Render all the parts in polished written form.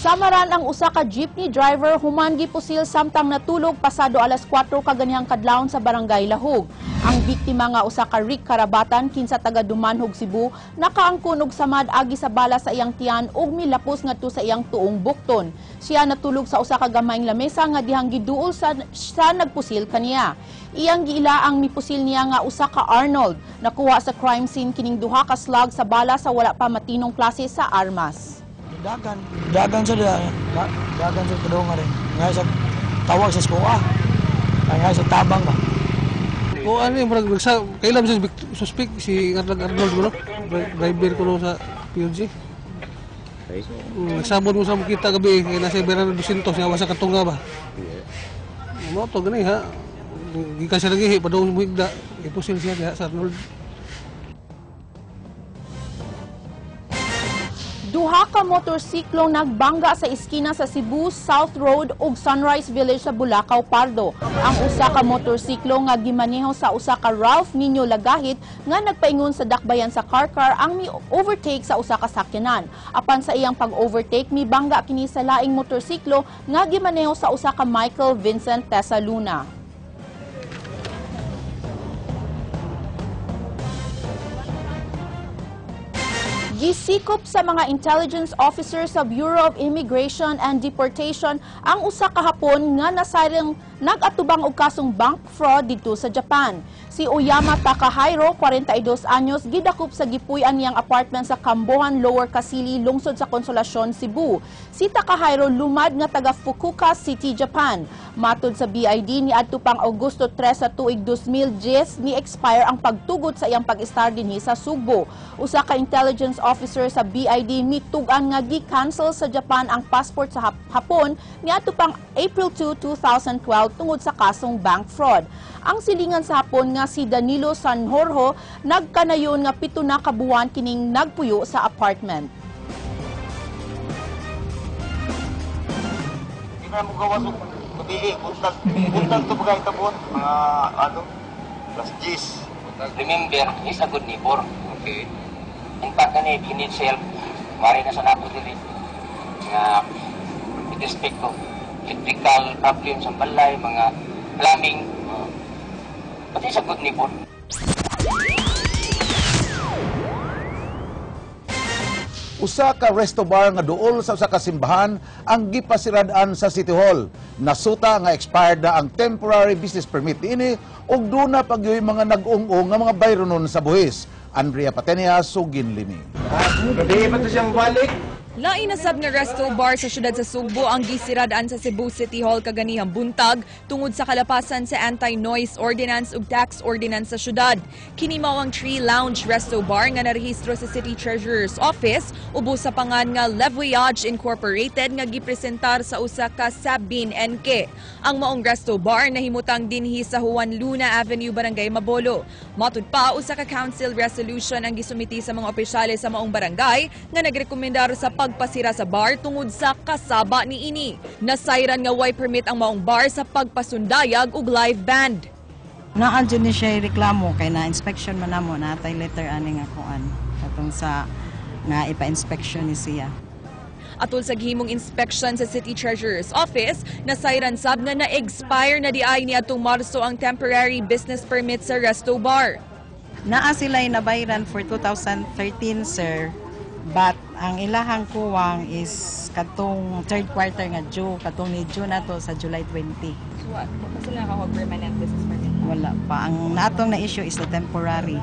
Samaran ang usa ka jeepney driver human gipusil samtang natulog pasado alas 4 kaganihang kadlawon sa Barangay Lahug. Ang biktima nga usa ka Rick Karabatan kinsa taga Dumanhog, Cebu, nakaangkon og samad agi sa bala sa iyang tiyan ug milapos ngadto sa iyang tuong bukton. Siya natulog sa usa ka gamayng lamesa nga dihang giduol sa nagpusil kaniya. Iyang giila ang mipusil niya nga usa ka Arnold. Nakuha sa crime scene kining duha ka slug sa bala sa wala pa matinong klase sa armas. Dagan, dagan sa dagan sa kadungan rin. Nga sa tawag sa skoa. Nga sa tabang ba. O ano yung murag nagsa kailan sa suspect si Arnold Arnold mo no? Driver ko no sa PUG. Okay. Nagsabon mo sa makita gabi kay nasa Bernardo 200 siya wa sa katunga ba. Mo to gani ha. Gikan siya lagi padung mo higda ipusil siya diha sa Arnold. Duha ka motorsiklo nagbangga sa iskina sa Cebu South Road ug Sunrise Village sa Bulacau, Pardo. Ang usa ka motorsiklo nga gimaneho sa usa ka Ralph Nino Lagahit nga nagpaingon sa dakbayan sa Carcar ang mi-overtake sa usa ka sakyanan. Apan sa iyang pag-overtake, mibangga kini sa laing motorsiklo nga gimaneho sa usa ka Michael Vincent Tessa Luna. Gisikop sa mga intelligence officers sa Bureau of Immigration and Deportation ang usa ka Hapon nga nasayang nag-atubang og kasong bank fraud didto sa Japan. Si Oyama Takahiro, 42 anyos, gidakop sa gipuy-an niyang apartment sa Cambohan, Lower Casili, lungsod sa Consolacion, Cebu. Si Takahiro lumad nga taga Fukuoka City, Japan. Matod sa BID, niadto pang Agosto 3 sa tuig 2010 ni expire ang pagtugot sa iyang pag-estar dinhi sa Sugbo. Usa ka intelligence officer sa BID mitug-an nga gi-cancel sa Japan ang passport sa Hapon niadto pang April 2, 2012 tungod sa kasong bank fraud. Ang silingan sa Hapon nga si Danilo Sanjorjo nagkanayon nga 7 na ka buwan kining nagpuyo sa apartment. Di na mo gawas og gabi, buntag, buntag to pagka itabon, mga ano, plus 10. Remember, he's a good neighbor. Okay. In fact, if he needs help, mari na sa nato dili. Nga, with respect to electrical problems sa balay, mga plumbing. But he's a good neighbor. Usa ka resto bar nga duol sa usa ka simbahan ang gipasirad-an sa City Hall. Nasuta nga expired na ang temporary business permit niini ug duna pa gyud mga nag-ung-ung nga mga bayronon sa buhis. Andrea Patenia, sugin lini. Gabi pa to siyang balik. Lain na sab nga resto bar sa syudad sa Sugbo ang gisirad-an sa Cebu City Hall kaganihang buntag tungod sa kalapasan sa anti-noise ordinance ug tax ordinance sa syudad. Kini mao ang Tree Lounge Resto Bar nga narehistro sa City Treasurer's Office ubos sa pangan nga Le Voyage Incorporated nga gipresentar sa usa ka Sabine NK. Ang maong resto bar nahimutang dinhi sa Juan Luna Avenue, Barangay Mabolo. Matud pa, usa ka council resolution ang gisumiti sa mga opisyales sa maong barangay nga nagrekomendar sa pagpasira sa bar tungod sa kasaba niini. Nasayran nga way permit ang maong bar sa pagpasundayag og live band. Naa jud ni siya reklamo kay na inspection man namo, natay letter ani nga kuan katong sa nga ipa-inspection ni siya. Atol sa gihimong inspection sa City Treasurer's Office, nasayran sab nga na-expire na di ay niadtong Marso ang temporary business permit sa resto bar. Naa sila'y nabayran for 2013, sir, but ang ilahang kuwang is katong third quarter nga due, katong ni due na to sa July 20. So, pa sila nakakuha permanent business permit? Wala pa. Ang natong na-issue is the temporary.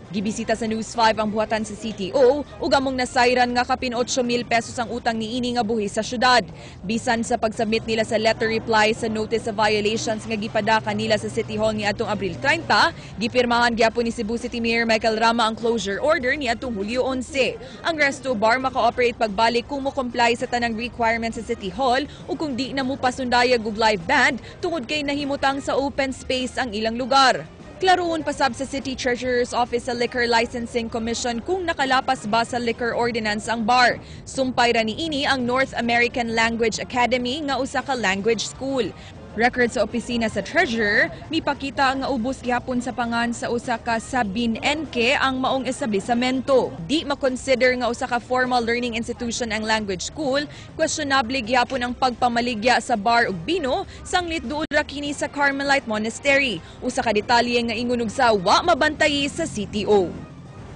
Gibisita sa News 5 ang buhatan sa CTO ug among nasayran nga kapin 8,000 pesos ang utang niini nga buhi sa syudad. Bisan sa pagsubmit nila sa letter reply sa notice of violations nga gipadaka nila sa City Hall niadtong Abril 30, gipirmahan gyapon ni Cebu City Mayor Michael Rama ang closure order niadtong Hulyo 11. Ang resto bar maka-operate pagbalik kung mo-comply sa tanang requirements sa City Hall ug kung di na mo pasundayag og live band tungod kay nahimutang sa open space ang ilang lugar. Klaroon pasab sa City Treasurer's Office sa Liquor Licensing Commission kung nakalapas ba sa liquor ordinance ang bar. Sumpay ra niini ang North American Language Academy nga usa ka language school. Record sa opisina sa Treasurer, mipakita nga ubos gihapon sa pangan sa usa ka Sabine NK ang maong establishmento. Di makonsider nga usa ka formal learning institution ang language school, questionable gihapon ang pagpamaligya sa bar ug bino, sanglit duol ra kini sa Carmelite Monastery. Usa ka detalye nga ingon og sa wa mabantayi sa CTO.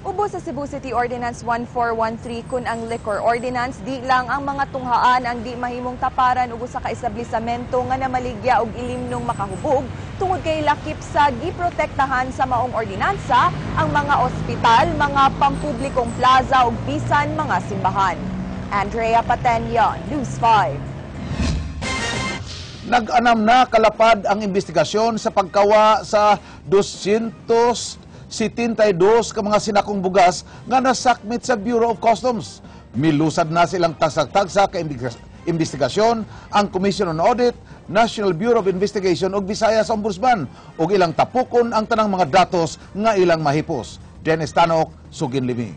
Ubos sa Cebu City Ordinance 1413 kun ang liquor ordinance, di lang ang mga tunghaan ang di mahimong taparan ug usa ka establishmento nga namaligya og ilimnong makahubog tungod kay lakip sa giprotektahan sa maong ordinansa ang mga ospital, mga pampublikong plaza ug bisan mga simbahan. Andrea Patenya, News 5. Nag-anam na kalapad ang investigasyon sa pagkawa sa 272 ka mga sinakong bugas nga nasakmit sa Bureau of Customs. Milusad na silang tagsa-tagsa ka investigasyon ang Commission on Audit, National Bureau of Investigation ug Visayas Ombudsman ug ilang tapukon ang tanang mga datos nga ilang mahipos. Dennis Tanok, Sugin Limi.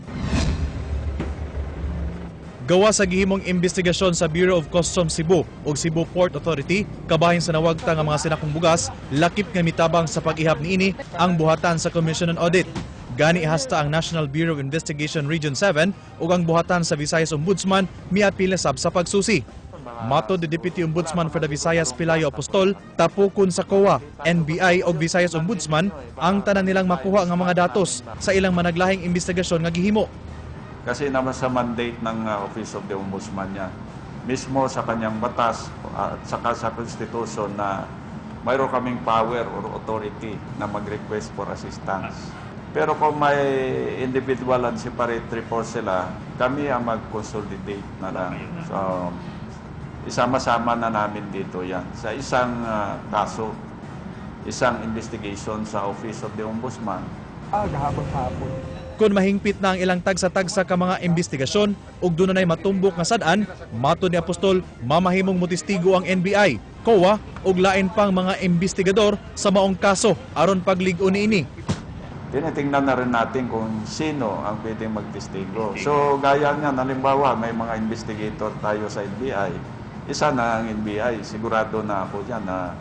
Gawa sa gihimong investigasyon sa Bureau of Customs Cebu ug Cebu Port Authority kabahin sa nawagta nga mga sinakong bugas, lakip nga mitabang sa pag-ihap niini ang buhatan sa Commission on Audit. Gani hasta ang National Bureau of Investigation Region 7 ug ang buhatan sa Visayas Ombudsman miapil na sab sa pagsusi. Matod ni Deputy Ombudsman for the Visayas Pelayo Apostol, tapukon sa COA, NBI ug Visayas Ombudsman ang tanan nilang makuha nga mga datos sa ilang managlahing investigasyon nga gihimo. Kasi naman sa mandate ng Office of the Ombudsman niya, mismo sa kanyang batas at saka sa Constitution na mayroon kaming power or authority na mag-request for assistance. Pero kung may individual and separate report sila, kami ang mag-consolidate na lang. So, isama-sama na namin dito yan sa isang kaso, isang investigation sa Office of the Ombudsman. Ah, gahapon-hapon. Kung mahingpit na ang ilang tagsa-tagsa ka mga investigasyon ug dunay matumbok nga sad-an, matod ni Apostol, mamahimong motestigo ang NBI, COA ug lain pang mga investigador sa maong kaso aron paglig-on niini. Tinitingnan na rin natin kung sino ang pwedeng magtestigo. So, gaya nga, halimbawa, may mga investigator tayo sa NBI. Isa na ang NBI. Sigurado na ako dyan na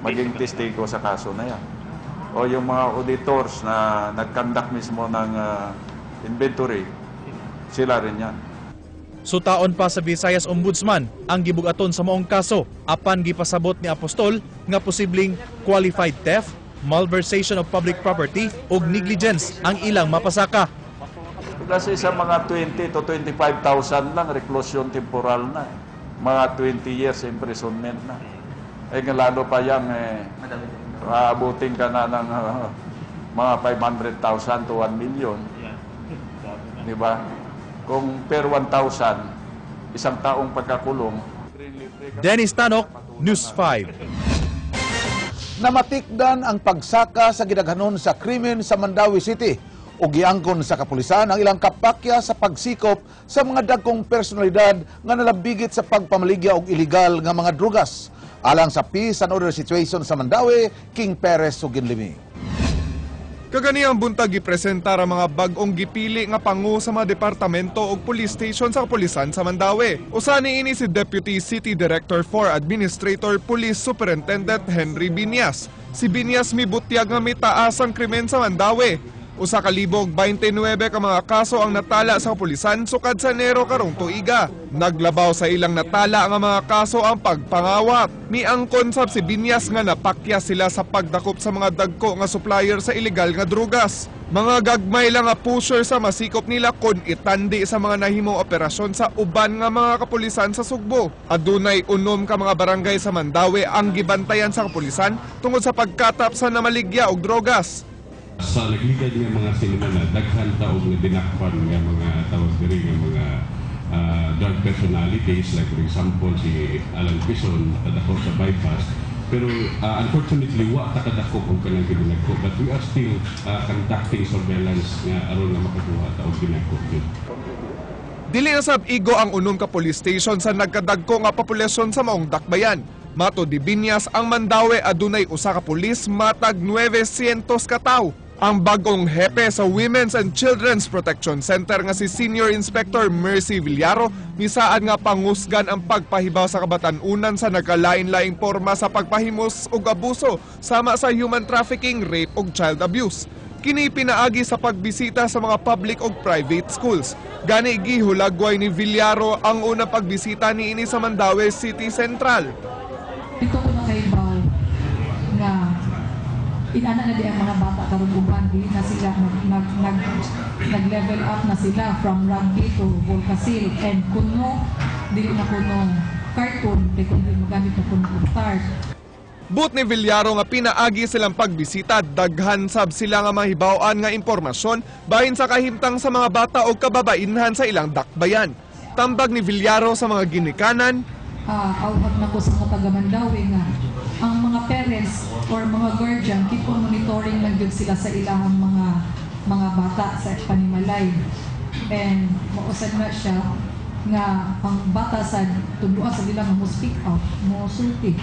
maging testigo sa kaso na yan. O yung mga auditors na nag-conduct mismo ng inventory, sila rin yan. Sutaon pa sa Visayas Ombudsman ang gibugaton sa maong kaso apan gipasabot ni Apostol nga posibleng qualified theft, malversation of public property ug negligence ang ilang mapasaka. Kasi sa mga 20 to 25,000 lang, reclusion temporal na eh. Mga 20 years imprisonment na. Eh, nga lalo pa yan, eh, aabutin ka na ng mga 500,000 to 1 million. Di ba? Kung per 1,000, isang taong pagkakulong. Dennis Tanok, News 5. Namatikdan ang pagsaka sa gidaghanon sa krimen sa Mandaue City ug giangkon sa kapulisan ang ilang kapakya sa pagsikop sa mga dagkong personalidad nga nalabigit sa pagpamaligya og illegal nga mga drugas. Alang sa peace and order situation sa Mandaue, King Perez, Suginlimi. Kaganihang buntag, gipresentar ang mga bag-ong gipili nga pangu sa mga departamento ug police station sa kapulisan sa Mandaue. Usa niini si Deputy City Director for Administrator Police Superintendent Henry Binyas. Si Binyas mibutyag nga mitaas ang krimen sa Mandaue. 1,029 ka mga kaso ang natala sa kapulisan sukad sa Enero karong tuiga. Naglabaw sa ilang natala nga mga kaso ang pagpangawat. Miangkon sab si Binyas nga napakya sila sa pagdakop sa mga dagko nga supplier sa ilegal nga drugas. Mga gagmay lang nga pusher sa masikop nila kon itandi sa mga nahimong operasyon sa uban nga mga kapulisan sa Sugbo. Adunay 6 ka mga barangay sa Mandaue ang gibantayan sa kapulisan tungod sa pagkatap sa namaligya og drogas. Sa nagligad nga mga sinimana, daghan ta og dinakpan nga mga tawag diri nga mga drug personalities, like for example si Alan Quezon nakadakop sa bypass, pero unfortunately wa ta kadakop og kanang gidinagko, but we are still conducting surveillance nga aron nga makakuha ta og ginagko gyud. Dili na sab igo ang 6 ka police station sa nagkadagko nga populasyon sa maong dakbayan. Matod ni Binyas, ang Mandaue adunay usa ka pulis matag 900 ka tawo. Ang bagong hepe sa Women's and Children's Protection Center nga si Senior Inspector Mercy Villaro misaad nga pangusgan ang pagpahibaw sa kabatan-unan sa nagkalain-laing porma sa pagpahimos ug abuso sama sa human trafficking, rape ug child abuse. Kini pinaagi sa pagbisita sa mga public ug private schools. Gani gihulagway ni Villaro ang unang pagbisita niini sa Mandaue City Central. Dito ko nakahibaw nga inana na di ang mga bata karon, uban di na sila nag level up na sila from rugby to Volcasil, and kuno dili na kuno cartoon kay kundi magamit na kuno og start. Buot ni Villaro nga pinaagi silang pagbisita, daghan sab sila nga mahibaw-an nga impormasyon bahin sa kahimtang sa mga bata o kababainhan sa ilang dakbayan. Tambag ni Villaro sa mga ginikanan, Awhag na ko sa mga taga Mandaue nga ang mga parents or mga guardian, keep on monitoring lang gyud sila sa ilahang mga bata sa panimalay, and mausad na siya nga ang bata sa tudloan sa nila nga mo speak out, mo sulti.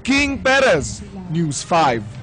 King Perez, News 5.